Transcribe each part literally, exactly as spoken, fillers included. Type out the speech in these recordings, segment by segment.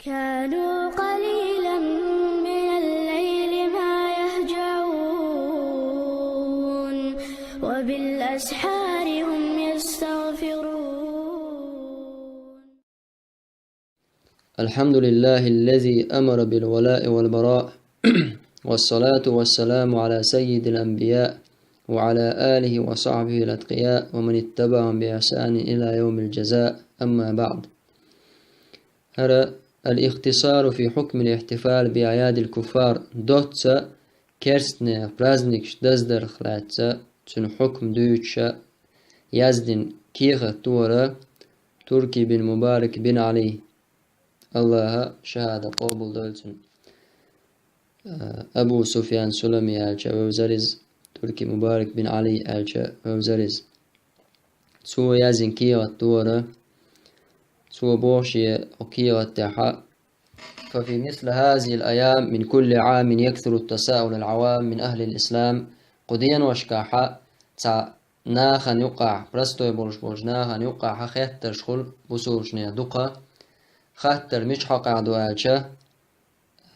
كانوا قليلا من الليل ما يهجعون، وبالأسحار هم يستغفرون. الحمد لله الذي أمر بالولاء والبراء، والصلاة والسلام على سيد الأنبياء وعلى آله وصحبه الأتقياء ومن اتبعهم بإحسان إلى يوم الجزاء، أما بعد. ХӀара «Ал-ихтисару фи хьукмил ихтифал би аъядил куффар», доцца керстнех праздникаш даздарх лаьцца цун хьукм дуьйцуша яздина кехат ду хӀара Турки бин Мубарак бин Ӏали, Аллаха шахӀада къобалдойла цун. Абу Суфьян Сулами аьлча вевзар иза, Турки Мубарак бин Ӏали аьлча вевзар иза. Цо яздина кехат ду хӀара, цо боху шен кехат тӀехь: «ففي مثل هذه الأيام من كل عام يكثر التساؤل العوام من أهل الإسلام». Кху деношкахь цхьа нахана юкъахь, простой болуш болчу нахана юкъахь хеттарш хуьлу бусулбанех дукха. Хаттар мича хьокъехь ду аьлча,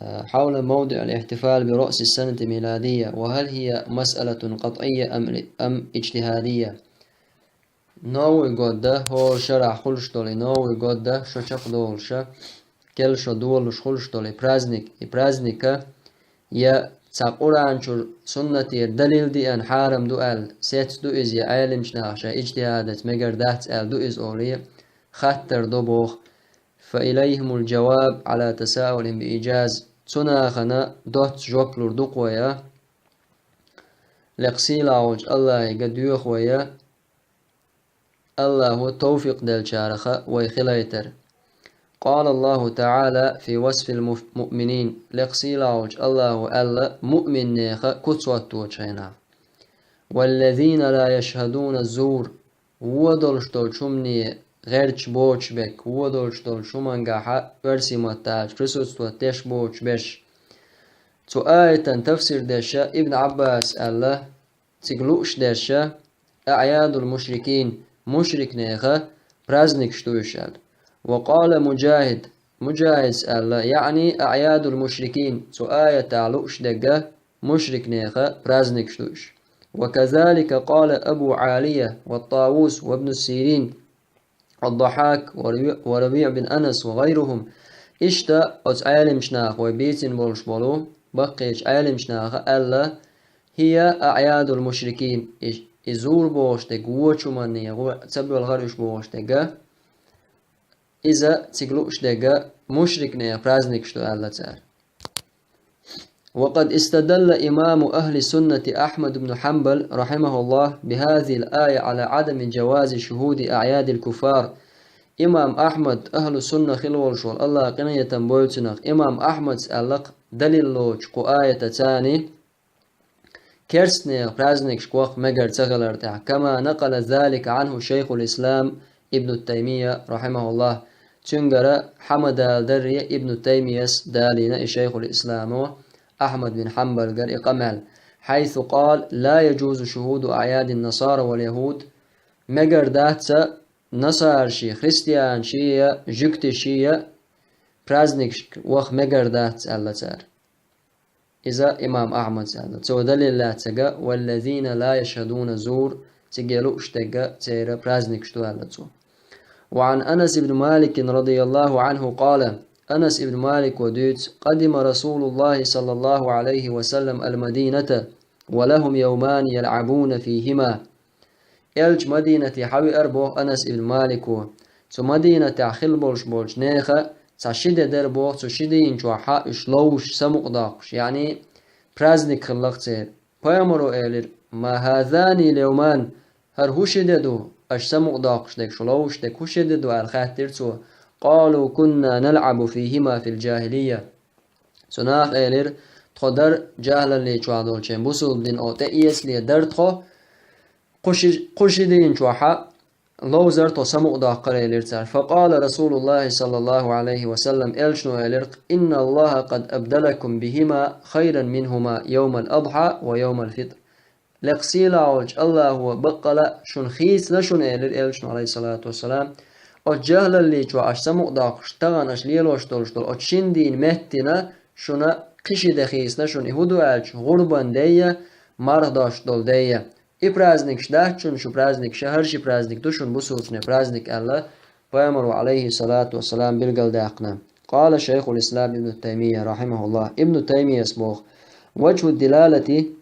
حول موضع الاحتفال برأس السنة الميلادية، وهل هي مسألة قطعية أم، أم اجتهادية؟ Новый год да, хӀора шарахь хуьлуш долу и Новый год да, шо чекхдолуша, кел шо долуш хуьлуш долу и праздник, и праздника я цхьа Къуръан чуьра суннатера далил деана хьарам ду аьлла, сецна ду иза, я Ӏеламчу наха шайн иджтихӀадаца мегар дац аьлла ду иза олий, хаттар до боху. فإليهم الجواب على تساؤلهم بإيجاز. Цу нахана доцца жоп лур ду-кх вай, лекха сийлахь волчу Аллахьига доьху вай, Аллахьо товфикъ деллачарах вай хилийтар. قال الله تعالى في وصف المؤمنين. Лекха сийлахь волчу Аллахьо аьлла муъминнех куц хӀотточу хенахь: «والذين لا يشهدون الزور». Вон долуш долчу хӀумане гӀерташ боцуш берш, вон долуш долчу хӀумангахь оьрсийн маттахь аьлча присутствовать деш боцуш берш. Цу аятан тафсир дерша Ибн Ӏаббаса аьлла, цига лууш дерша, «أعياد المشركين», мушрикнех праздникаш ду уьш аьлла. وقال مجاهد, Муджахьида аьлла, يعني أعياد المشركين, цу аятехь лууш дерг мушрикнех праздникаш ду уьш. وكذلك قال أبو العالية والطاووس وابن سيرين والضحاك وربيع بن أنس وغيرهم. Иштта оцу Ӏеламчу наха, вай бийцина болуш болу баккхийчу Ӏеламчу наха аьлла: «هي أعياد المشركين», и, и зур бохуш дерг, вочу хӀуманна гӀо ца боьлхура уьш бохуш дерг, иза цига лууш дерг мушрикнех праздникаш ду аьлла цара. وقد استدل إمام أهل السنة أحمد بن حنبل رحمه الله بهذه الآية على عدم جواز شهود أعياد الكفار. Имам Ахьмад, ахьлу сунна хила волуш волу, Аллахь къинхетам бойла цунах, имам Ахьмада аьлла-кх далил лоцуш кху аятаца, керстнех праздникашка ваха мегар ца хилар тӀехь, كما نقل ذلك عنه شيخ الإسلام ابن تيمية رحمه الله. Цуьнгара хьа ма даладарра Ибн Таймияс далийна и Шайхул-Исламо Ахьмад бин Хьанбалгара и къамел, حيث قال: لا يجوز شهود أعياد النصارى واليهود. Мегар дац насарший, христианаший я жуьгташий я праздникашка ваха мегар дац аьлла цара. Иза имам Ахьмада аьлла. Цо далил лаьцнарг: والذين لا يشهدون الزور, цига лууш дерг церан праздникаш ду аьлла цо. وعن أنس بن مالك رضي الله عنه قال: Анас ибн Малико дуьйцу: قدم رسول الله صلى الله عليه وسلم المدينة ولهم يومان يلعبون فيهما. Элча Мадинате хьавеара боху Анас ибн Малико. Цу Мадинатехь хилла болуш болчу нехан цхьа ши де дара боху, цу ши дийнан чохь уьш ловзуш, самукъадоккхуш, яъни праздник хилла-кх церан. Пайхамаро элира: ما هذان اليومان, хӀара хӀун ши де ду, аша самукъадоккхуш дерг, шу ловзуш дерг хӀун ши де ду аьлла хаьттира цо. قالوا: كنا نلعب فيهما في الجاهلية. Цу наха элира: тхо дара жахӀилаллин чохь долчу, бусулба дин тӀеэцале дара тхо, кху ши, кху ши дийнан чохь ловзар тхо самукъадоккхура, элира цара. فقال رسول الله صلى الله عليه وسلم, элчано элира: إن الله قد أبدلكم بهما خيرا منهما يوم الأضحى ويوم الفطر. Лекха сийлахь волчу Аллахо баккъала шуна хийцина шуна, элира элчано, عليه الصلاة والسلام, оцу жахӀалаллин чохь аша самукъадоккхуш, тахана аша лелош долуш долу оцу шина дийнан меттина шуна кхин ши де хийцина шуна, и хӀун ду аьлча, гӀурбан де я, марха деш долу де я. И праздникаш дац шуна, шу праздникаш, хӀара ши праздник ду шуна бусулбанийн праздник аьлла, пайхамаро, Ӏалайхи салату вассалам, билгалдаьккхина. Къала шайхул ислам ибн Таймия, рахьимахуллах, ибн Таймияс боху: «Ваджху дилалати»,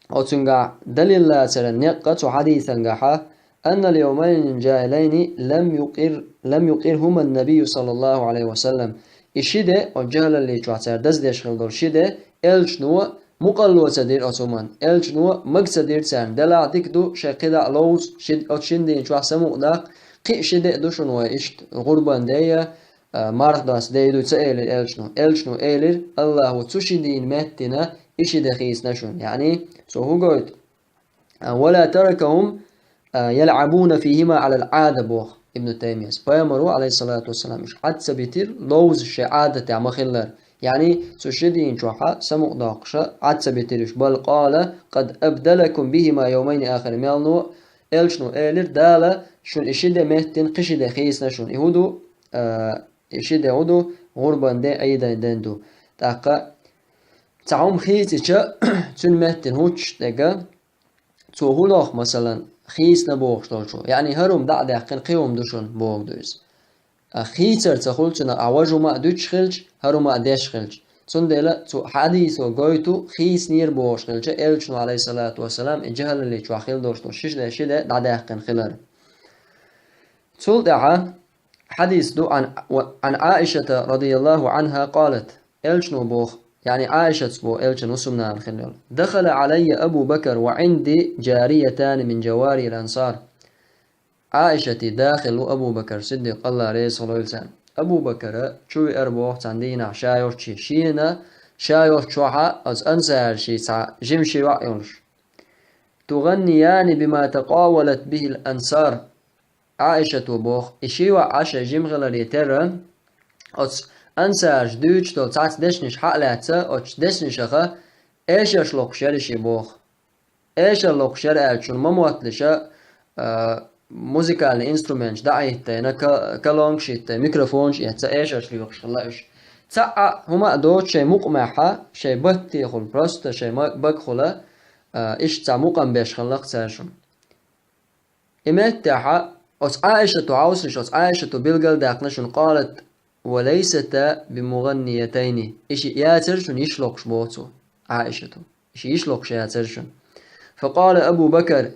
оцуьнгахь далил лацаран некъ цу хьадисангахьа, «анна льявмайни джаилайни лам юкъир, лам юкъирхума набию саллаллаху Ӏалайхи ва саллам». И ши де, оцу жахӀалаллин чохь цара даздеш хилла долу ши де, элчано мукъарло ца дира оцу хӀуманна, элчано мага ца дира царна, делахь дика ду, шайн кхидӀа а ловза, ши, оцу шина дийнан чохь самукъадаккха, кхин а ши де а ду шуна вай иштта гӀурбан де я, а, марха деш де ду ца элира элчано. Элчано элира: «Аллахо цу шина дийнан меттина и ши де хийцина шуна». Яъни, цо хӀун гойту? А, «Ва ла таракахум, а, ялъабуна фихима Ӏалал Ӏада», боху Ибн Таймияс. Пайхамаро, Ӏалайхи салату вассалам, уьш Ӏад ца битира, ловза шайн Ӏадатехь ма-хиллара. Яъни, цу ши дийнан чохьа самукъадоккхуша Ӏад ца битира уьш. «Бал къала къад абдалакум бихима явмайни ахарин». Мел но, элчано элира: «Дала шуна и ши де меттина кхин ши де хийцина шуна». И хӀун ду? А, и ши де хӀун ду? ГӀурбан де, Ӏийдайн де ду. ТӀаккха цхьа хӀума хийцича, цуьнан меттина хӀуттуш дерг, цо хӀун лоху, масалан, хийцина бохуш долчо? Яъни, хӀара хӀума дӀа а даьккхина, кхин хӀума ду шуна боху ду иза. А, хийцар ца хуьлу цуьнан, а, важа хӀума а дуьтуш хилча, хӀара хӀума а деш хилча. Цундела цу хьадисо гойту хийцинера бохуш хилча, элчано, Ӏалайхи салату вассалам, и жахӀалаллин чохь хилла долуш долу ши де, ши де дӀадаьккхина хилар. Цул тӀаьхьа хьадис ду: «Ан, ва, ан Ӏаишата радияллаху Ӏанха къалат». Элчано боху, яъни Ӏаишатс боху, элчан хӀусамнана хилла йолу: «Дахала Ӏалайя Абу Бакр ва Ӏинди джариятани мин джавариял ансар». Ӏаишатан да хилла ву Абу Бакр Сиддикъ, Алла реза хуьлийла царна. Абу Бакр чу веара боху цхьана дийнахь ша йолчу, шена ша йолчу чохьа оцу ансарийн цхьа жима ши йоӀ йолуш. «Туганнияни бима такъавалат бихил ансар». Ӏаишато боху, и ши йоӀ шайн жима хиларе терра, оцу ансараша дуьйцуш долу цхьацца дешнаш хьа а лаьцна, оцу дешнашаха эшарш локхуш яра и ши боху. Эшар локхуш яра аьлча, шуна ма мотталаш, а, музыкальный инструменташ дӀа а хӀиттийна, ка-, колонкаш хӀиттийна, микрофонаш а эцна, эшарш лоькхуш хилла уьш. Цхьа а хӀума а доцуш шайн мукъамехьа, шайн баттехула, просто шайн ма-, багахула, а, иштта цхьа мукъам беш хилла-кх цара шуна. И меттехьа оцу Ӏаишато хьовсуш, оцу Ӏаишато билгалдаьккхина шуна, къалат: «Ва лайсата бимуганниятайни». И шиъ яцара шуна йиш локхуш, боху цо, Ӏаишато. И шиъ йиш локхуш яцара шуна. Факъала Абу Бакр: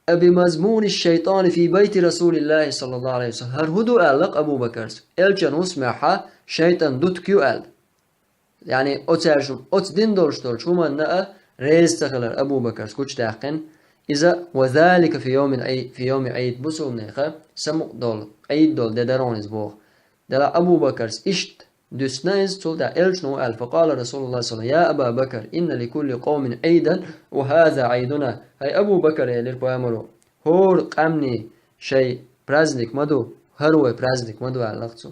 «Абимазмури шайтани фи байти Расулиллахи саллаллаху Ӏалайхи ва саллам». ХӀара хӀун ду аьлла-кх Абу Бакрс? Элчан хӀусамехьа шайтан дутк ю аьлла. Яъни, оцаьршим оцу дина долуш долчу хӀуманна а реза ца хилар Абу Бакрс гучудаьккхина. Иза: «Ва залика фи йомин Ӏий-, фи йоми Ӏийд», бусулбанеха самукъа долу, Ӏийд долу де дара хьуна иза боху. Делахь Абу Бакрс иштта дуьсна иза, цул тӀаьхьа элчано аьлла: «Факъала Расулуллах саллаллаху Ӏалайхи ва саллам: я Аба Бакр, инна ликулли къовмин Ӏийдан ва хаза Ӏийдуна». ХӀай Абу Бакр, элира пайхамаро, хӀора къаьмнийн шайн праздник ма ду, хӀара вай праздник ма ду, аьлла-кх цо.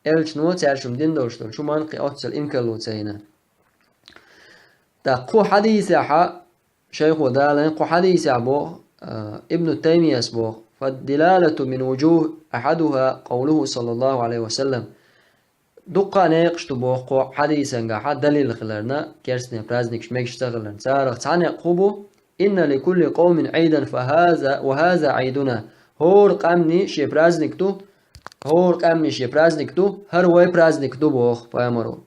Элчано цаьршим дина долуш долчу хӀуманна кхин оццул инкарло ца йина. ТӀаккха кху хьадисехьа, шайхо далайн, кху хьадисехь боху, а, Ибну Таймияс боху: «Фаддилалату мин вуджух ахьадуха къовлуху саллаллаху Ӏалайхи ва саллам». Дуккха а некъаш ду боху кху хьадисангахьа далил хиларна, керстанийн праздникаш мегаш ца хиларна. Царах цхьа некъ хӀун бу? «Инна ликулли къовмин Ӏийдан фа хаза, ва хаза Ӏийдуна». ХӀора къаьмнийн шен праздник ду, хӀора къаьмнийн шен праздник ду, хӀара вай праздник ду, боху пайхамаро.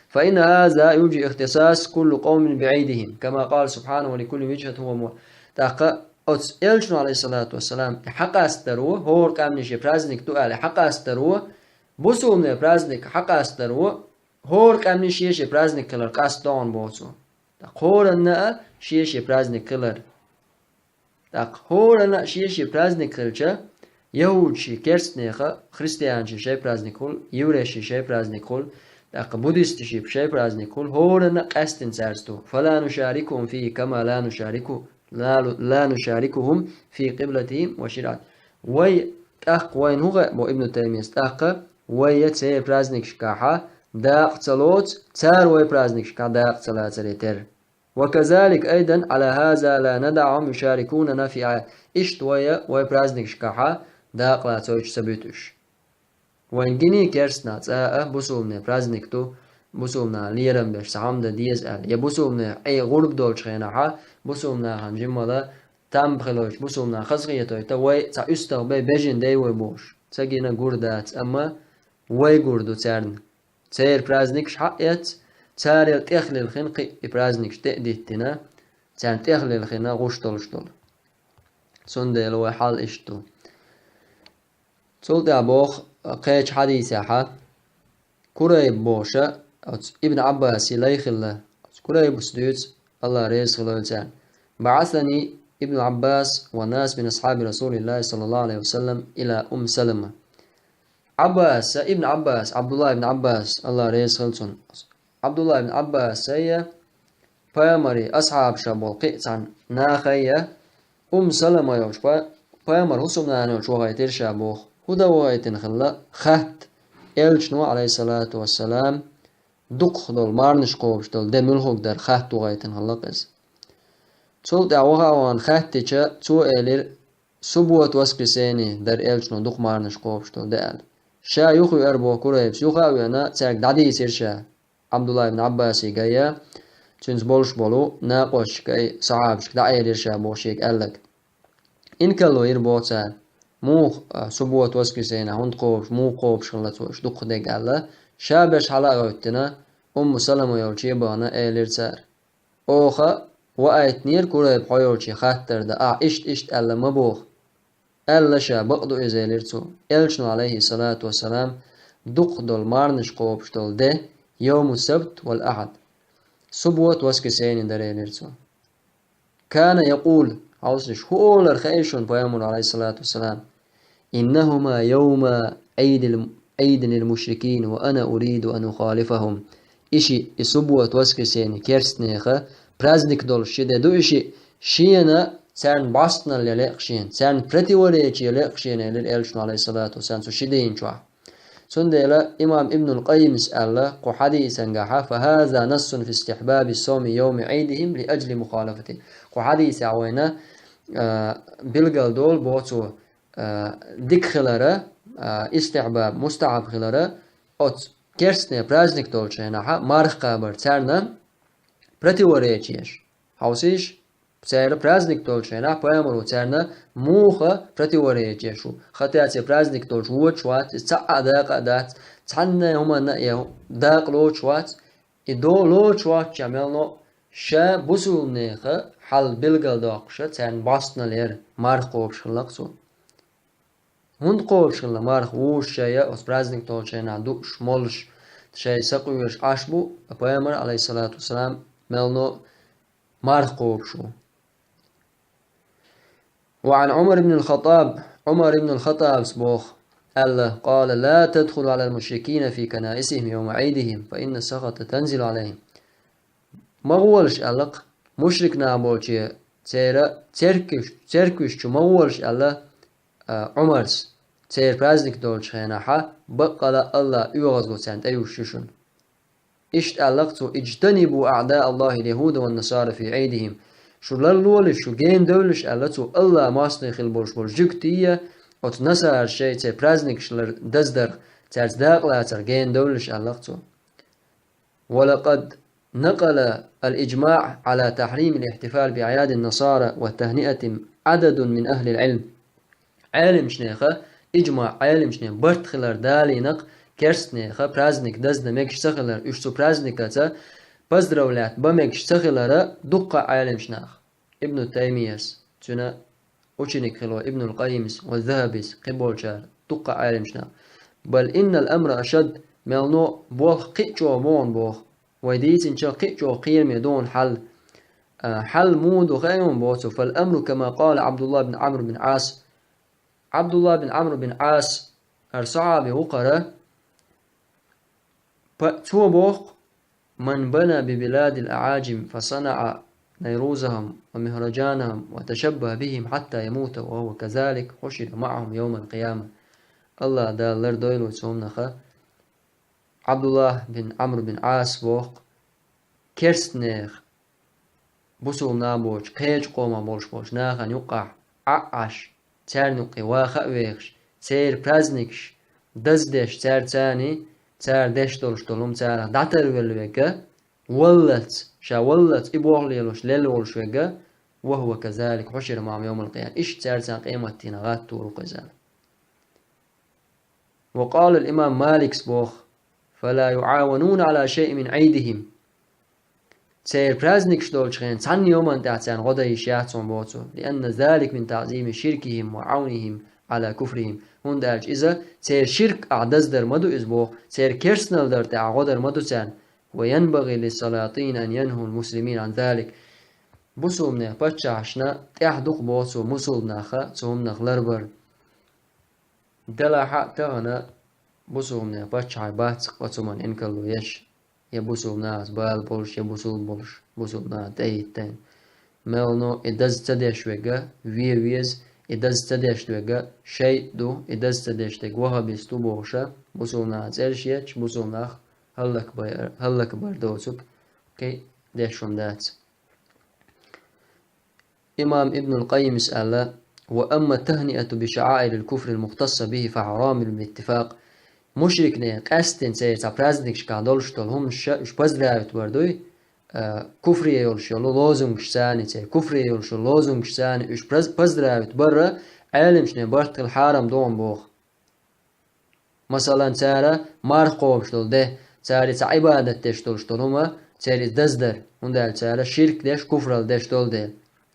«Фа инна хаза юджи ихтисас кулли къовмин би Ӏийдихим, кама къала субхьанаху ва ликулли виджхатин хӀуа му». ТӀаккха оцу элчано, Ӏалайхиссалату вассалам, и хьакъастдаро, хӀора къаьмнийн шен праздник ду аьлла, и хьакъастдаро, бусулбанийн праздник хьакъастдаро, хӀора къаьмнийн шен-шен праздник хилар къастдо хьуна, боху цо. ТӀаккха хӀоранна а шен-шен праздник хилар. ТӀаккха хӀоранна а шен-шен праздник хилча, яхӀудаший, керстанеха, христианаший шайн праздник хуьлу, еврейший шайн праздник хуьлу, тӀаккха буддисташий шайн праздник хуьлу, хӀоранна а къаьстина цаьрца ду. «Фала нушарикухум фийхи кама ла нушарику, ла, ла нушарикухум фи къиблатихим ва ширъат». Вай тӀаккха, вайна хӀун хаьа, бо Ибну Таймияс, тӀаккха вай я церан праздникашкахьа дакъа ца лоцу, цара вай праздникашкахь дакъа ца лацаре терра. «Ва казалик айдан ала хаза ла надахум юшарикунана фи аъя». Иштта вай а вай праздникашкахьа дакъалоцуьйтуш ца буьту уьш. Вайн гиний керстанахь цкъа а бусулбане праздник ду, бусулбане лерам беш цхьа хӀума дан деза аьлла, я бусулбане Ӏе гӀурба долчу хенахьа, бусулбанахана жиммала там хилойтуш, бусулбанах хазахетойту, вай цхьа уьстагӀ бай, бежина дай вай бохуш. Ца гина гур дац, амма вай гур ду царна. Церан праздникаш хьаэц, царел тӀехлилхина кхин и праздникаш тӀе а диттина, царна тӀехлилхина гӀуш долуш долу. Цундела вай хьал иштта ду. Цул тӀаьхьа боху кхечу хьадийсехьа, Курайб бохуша, оцу Ибн Ӏаббаси лай хилла, оцу Курайбас дуьйцу, Алла реза хилойла царна: «БаӀасани Ибн Ӏаббас ва нас мин асхьаби Расулиллахи саллаллаху алейхи ва саллам ила Умм Салама». Ӏаббаса, Ибн Ӏаббас, Ӏабдулла ибн Ӏаббас, Алла реза хилла цунна. Ӏабдулла ибн Ӏаббасайя, пайхамари асхьабаша болу кхин а цхьана нахайя, Умм Салама йолчу па-, пайхамар хӀусамнана йолчу вахийтира ша боху. ХӀун дан вахийтина хилла? Хатта, элчано, алейхиссалату вассалам, дукхах долу марнаш кхобуш долу де муьлхуг дара хатта вахийтина хилла иза. Цул тӀаьхьа ваха а вахана хаттича, цо элира, суббота, воскресенье дара элчано дукха марнаш кхобуш долу де аьлла. Ша юхавеара боху Курайбас, юха а веана, цаьрга дӀадийцира ша. Ӏабдулла ибн Ӏаббаси гайя, цуьнца болуш болу накъосташка, сахьабашка дӀаэлира ша боху шега аьлларг. Инкарло йира боху цара, муха, а, суббота, воскресенье хӀунда кхобуш, муха кхобуш хилла цо уьш дукха дерг аьлла, ша берш хьала а гӀевттина, Умму Салама йолчу бахана элира цара. Оха ваийтинера Курайб хьо йолчу хаттар дан, ахь иштта-иштта аьлла ма боху. Аьлла ша, бакъ ду иза, элира цо. Элчано, алейхиссалату вассалам, дукха долу марнаш кхобуш долу де, йовму сабт вал ахьад. Суббота, воскресенье дара, элира цо. Кана якъул, хьовсалаш, хӀун олар хаьий шуна пайхамаро, алейхиссалату вассалам? «Иннахума йовма Ӏийдил, Ӏийдин лил мушрикин, ва ана уриду ан ухалифахум». И ши, и суббота, воскресенье, керстанеха праздник долуш ши де ду и ши, шена царна бӀостанал ян лаьа шена, царна противоречие лаьа шена, элира элчано, алейхиссалату вассалам, цу ши дийнан чохь. Цундела имам Ибнул Къаййимас аьлла кху хьадийсангахьа: «Фа хаза нассун фи истихьбаби савми йовми Ӏийдихим ли аджли мухалафати». Кху хьадийсехь вайна, а, билгал долу боху цо, а, дика хилара, а, истихьбаб, мустахьаб хилара, оцу керстне праздник долчу хенахьа марха кхабар царна противоречиеш. Хьовсийша, церан праздник долчу хенахь пайхамаро царна муха противоречиеш ву. Хатта церан праздник долчу вочу вац, иза цхьа а дакъа а дац, цхьанна а хӀуманна а я дакъа лоцуш вац, и до лоцуш вац ша мел но ша бусулнеха хьал билгал доккхуша, царна бостнал яра, марха кхобуш хиллакх цо. ХӀунда кхобуш хилла марха вуш шайа оцу праздник долчу хенахь дууш, молуш, шай сакъоьруш Ӏаш бу, пайхамар, алейхиссалату вассалам, мел но марха кхобуш ву. Ва Ӏан Ӏумар ибн ал-Хаттаб, Ӏумар ибн ал-Хаттабс боху, аьлла, къала: «Ла тадхулу Ӏалал мушрикина фи канаисихим йовма Ӏийдихим, фа инна сахата танзилу Ӏалайхим». Ма гӀолаш аьлла-кх, мушрик нах болче церан церквиш-, церквиш чу ма гӀолаш аьлла, а, Ӏумарс, церан праздник долчу хенахьа, баккъала Алла оьгӀазло царна тӀе юьсуш ю шуна. Иштта аьлла-кх цо: «Иджтанибу аъда Аллахи ал-яхуда ван-насара фи Ӏийдихим». Шу ларлолаш, шу гена девллаш аьлла цо, Алла мостагӀий хила болуш болу жуьгтий а, оцу насараш шайца праздникаш лар даздарх, цаьрца дакъалацарх гена девллаш аьлла-кх цо. Ва лакъад накъала ал-иджмаъ Ӏала тахьрим ал-ихтифал би аъяди ан-насара ва тахниатихим ададун мин ахлил Ӏилм. Ӏелимчнеха, иджмаъ, Ӏелимчне барт хилар далийнакъ, керстнеха праздник даздан мегаш ца хилар, уьш цу праздникаца поздравлять бан мегаш ца хилара дуккха Ӏелимчнах. Ибну Таймияс, цуьнан ученик хило Ибнул Къаййимс ва Захабис, кхиболчара, дуккха Ӏелимчнах. Бал иннал амра ашад, мел но болх кхин а чӀогӀа бу хьуна боху. Вай дийцинчул кхин а чӀогӀа кхераме ду хьуна хьал. А, хьал муха ду хаьий хьуна боху цо, фал амру кама къала Ӏабдулла бин Ӏамр бин Ӏас. Ӏабдулла бин Ӏамр бин Ӏас, хӀара сахьаби ву хӀара, па-, цо боху: «Ман бана би биладил аӀаджим фа санаӀа найрузахум ва михраджанахум ва ташаббаха бихим хьатта ямута ва хӀува казалик, хьушира маӀахум йовмал къияма». Аллах Дала лардойла цу хӀуманаха. Ӏабдуллахь бин Ӏамр бин Ӏас боху, керстнех, бусулба нах боцу, кхечу къомах болуш болчу нахана юккъахь Ӏа а Ӏаш, царна юккъе ваха а вехаш, церан праздникаш даздеш, цаьрца царна, цара деш долуш долу хӀума царах дӀатарвелла верг, валлалц, ша валлалц и болх лелош лелла волуш верг, وهو كذلك حشر معهم يوم القيامة. Иштта цаьрца къематдийнахь гӀаттор ву-кх иза. وقال الإمام مالك боху: فلا يعاونون على شيء من عيدهم. Церан праздникаш долчу хенахь цхьанна йоманна тӀехь царна гӀо дан йиш яц хьуна, боху цо, لأن ذلك من تعظيم شركهم وعونهم على كفرهم. ХӀунда аьлча иза церан ширк ахь даздар ма ду иза, боху, церан керстанал дар тӀехь гӀо дар ма ду царна. وينبغي للسلاطين أن ينهوا المسلمين عن ذلك. Бусулбанех паччахьашна тӀехь ду-кх, боху цо, мусулбанах цу хӀуманах ларбар. Делахь а тахана бусулбанех паччахьаш бац-кх оцу хӀуманна инкарло еш, я бусулбанашца бала болуш, я бусулба болуш, бусулбанаш тӀехӀиттийна. Мелхо и даз ца деш верг, вен веза, и даз ца деш верг, шайтӀа ду, и даз ца деш дерг ваххабист ду бохуш, бусулбанашна цӀераш етташ, бусулбанаш хӀаллакбар, хӀаллакбар доцург кхин деш хӀума дац. Имам Ибнул Къаййимас аьлла: وأما التهنئة بشعائر الكفر المختص به فحرام بالاتفاق. Мушрикийн къаьсттина церан цхьа праздникашкахь долуш долу хӀуманаш уьш поздравить бар дуй, а, куфре йолуш йолу лозунгашца, церан куфре йолуш йолу лозунгашца уьш праз-, поздравить бар Ӏеламнехан барт хилла хьарам ду хьуна боху. Масалан, цара марха кхобуш долу де, цара и цхьа Ӏибадат деш долуш долу хӀума, церан иза даздар, хӀунда аьлча цара ширк деш, куфралла деш долу дела.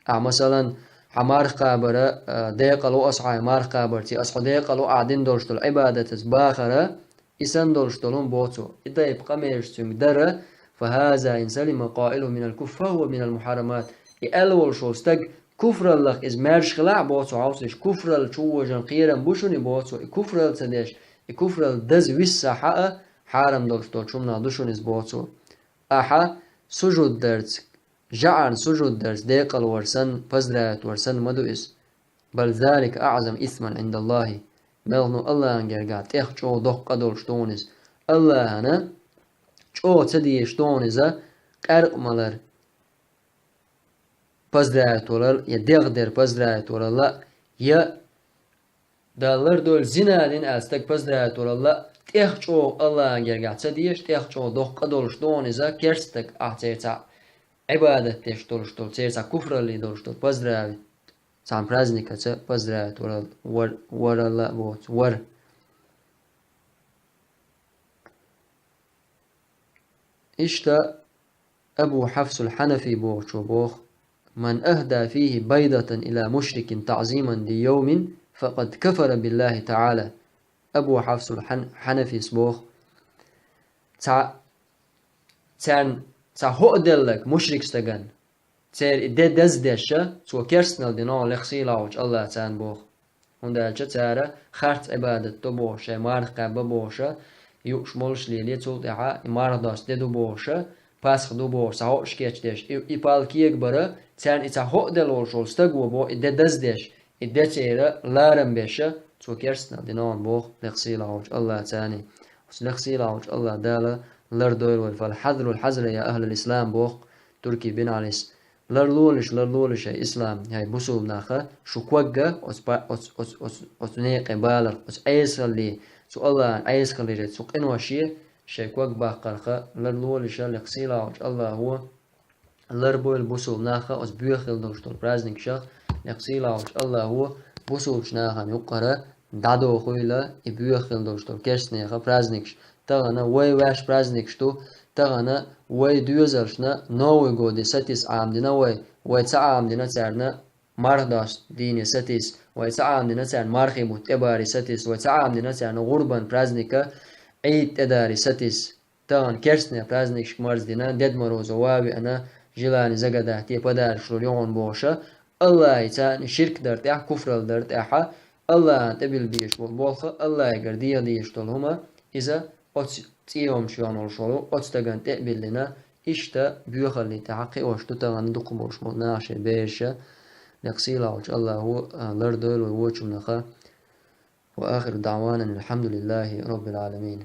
Ахьа, масалан, хьан марха кхабар, а, декъал ву аса хьайн марха кхабарца, аса хьо декъал ву ахьа дина долуш долу Ӏибадатаца бахар, и санна долуш долу хӀума, боху цо, и тайпа къамелаш цуьнга дар, فهذا إن سلم قائله من الكفر فهو من المحرمات. И аьлла волуш волу стаг куфраллах иза маьрша хилахь а, боху цо, хьовсийша, куфралла чу вожан кхерам бу шуна, боху цо, и куфралла ца деш, и куфралла даза виссахь а, хьарам долуш долчу хӀуманах ду шуна иза, боху цо. Ахьа сужуд дарца, жаӀарна сужуд дарца декъал вар санна, поздравить вар санна ма ду иза. بل ذلك أعظم إثما عند الله. Мелхо Аллахьан гергахь тӀех чӀогӀа доккха къа долуш ду хьуна иза. Аллахьана чӀогӀа ца дезаш ду хьуна иза, къаьркъа малар поздравить валар, я дегӀ дер поздравить валарал, я Дала лардойла, зина дина аьлла стаг поздравить валарал, тӀех чӀогӀа Аллахьан гергахь ца дезаш, тӀех чӀогӀа доккха къа долуш ду хьуна иза, керста стаг ахь церан цхьа Ӏибадат деш долуш долу, церан цхьа куфралле долуш долу поздравить, цхьана праздникаца поздравить варал-, вар-, варалла а боцу, вар. Иштта Абу Хьафсул Хьанафи бохучо боху: من أهدى فيه بيضة إلى مشرك تعظيما ليوم فقد كفر بالله تعالى. Абу Хьафсул Хьан-, Хьанафис боху: цхьа, царна цхьа хӀоъ делларг мушрик стаган, церан и де даздеш, цо керстанал дина, лекха сийлахь волчу Аллахьа царна боху. ХӀунда аьлча цара харц Ӏибадат до бохуш, шайн марха кхаба бохуш, юуш молуш леле, цул тӀаьхьа и марха доста де ду бохуш, Пасха ду бохуш, цхьа хӀоъ кечдеш, и, и пал кегабара, царна и цхьа хӀоъ делла волуш волу стаг ву боху, и де даздеш, и де церан ларам беш, цо керстанал дина боху, лекха сийлахь волчу Аллахьа царна. Оцу лекха сийлахь волчу Аллахьа Дала лардойла вай, فالحذر الحذر يا أهل الإسلام боху Турки бин Ӏалис. Ларлолаш, ларлолаш, хӀай ислам, хӀай бусулба нах, шу когга оцу па-, оцу, оцу, оцу, оцу некъе баларх, оцу Ӏесалле, цу Аллахьан Ӏесалле, цу къиношъе шайн ког баккхарх, ларлолаш, лекха сийлахь волчу Аллахьо ларбойла бусулба нах оцу боьха хила долуш долу праздникашах, лекха сийлахь волчу Аллахьо бусулбачу нахана юккъара дӀадохуйла и боьха хила долуш долу керстанеха праздникаш. Тахана вай ваьш праздникаш ду, тахана вай доьзалшна Новый годе сатийса Ӏамадина вай, вай ца Ӏамадина царна марха доста дийне сатийса, вай ца Ӏамадина царна мархий бутт тӀебаре сатийса, вай ца Ӏамадина царна гӀурбан праздника Ӏийд тӀедаре сатийса. Тахана керстанех праздникашка марздина, Дед Мороза ван а веана, желание загадать е, подаркаш лур ю хьуна бохуш, Аллахьца ширк дар тӀехь, куфралла дар тӀехь, Аллахьан тӀебилла дезаш болу болх, Аллахьгара деха дезаш долу хӀума, иза оцу цӀе йомаш йогӀуш волу оцу стагана тӀе а биллина, иштта боьхаллин тӀехь кхиош ду тахана дукхахболуш болу наха шайн бераш. Лекха сийлахь волчу Аллахьо, а, лардойла вай вочунах. وآخر دعوانا أن الحمد لله رب العالمين.